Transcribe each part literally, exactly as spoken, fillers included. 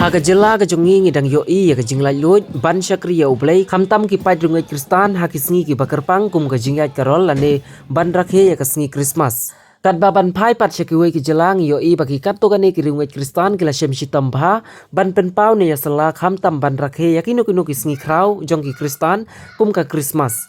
Ha ka jylla ka jong ngi ngi dang ïohi ïa ka jinglaitluid ban shakri ïa U Blei, khamtam ki paid riewngeit Khristan ha ki sngi kiba kyrpang kum ka jingïaid karol lane ban rakhe ïa ka sngi Krismas. Katba ban phai pat sha kiwei ki jylla ngi ïohi ba ki katto katne ki riewngeit Khristan ki la shem shitom bha ban pynpaw ne ïasylla khamtam ban rakhe ïa kino kino ki sngi khraw jong ki Khristan kum ka Krismas.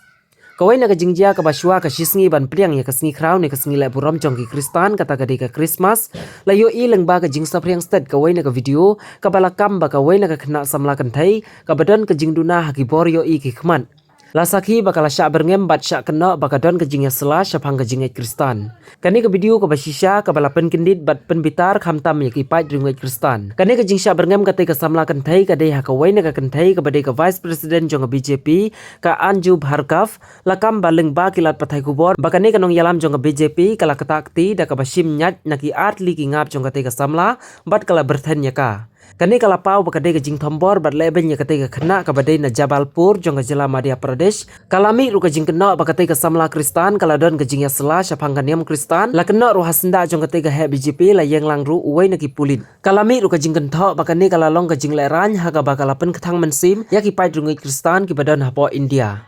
Kawei na ka jingjia kaba shuwa ka shisngi ban pdiang ïa ka sngi khraw ne ka sngi leh burom jong ki Khristan, kata ka dei ka Krismas, la ïohi lyngba ka jingsaphriang stet kawei na ka video kaba la kam ba kawei na ka khynnah samla kynthei kaba don ka jingduna ha ki bor ïohi ki khmat la sakhi ba ka la shah byrngem bad shah kynnoh ba ka don ka jingïasylla shaphang ka jingngeit Khristan. Kane ka video kaba shisha kaba la pynkyndit bad pynbitar khamtam ïa ki paid riewngeit Khristan. Kane ka jingshah byrngem katei ka samla kynthei ka dei ha kawei na ka kynthei kaba dei ka Vice President jong ka B J P, ka Anju Bhargava, la kam ba lyngba ki lad pathai khubor ba kane ka nongïalam jong ka B J P ka la ktah kti da kaba shim ñiat na ki artylli ki ngap jong katei ka samla bad ka la byrthen ïa ka. Kane ka la paw ba ka dei ka jingthombor bad lehbeiñ ïa katei ka khynnah kaba dei na Jabalpur jong ka jylla Madhya Pradesh. Ka la mih ruh ka jingkynnoh ba katei ka samla Khristan ka la don ka jingïasylla shaphang ka niam Khristan. La kynnoh ruh ha syndah jong katei ka heh B J P, la ïeng lang ruh uwei na ki pulit. Ka la mih ruh ka jingkynthoh ba kane ka la long ka jinglehrain ha kaba ka la pynkthang mynsiem ïa ki paid riewngeit Khristan kiba don hapoh India.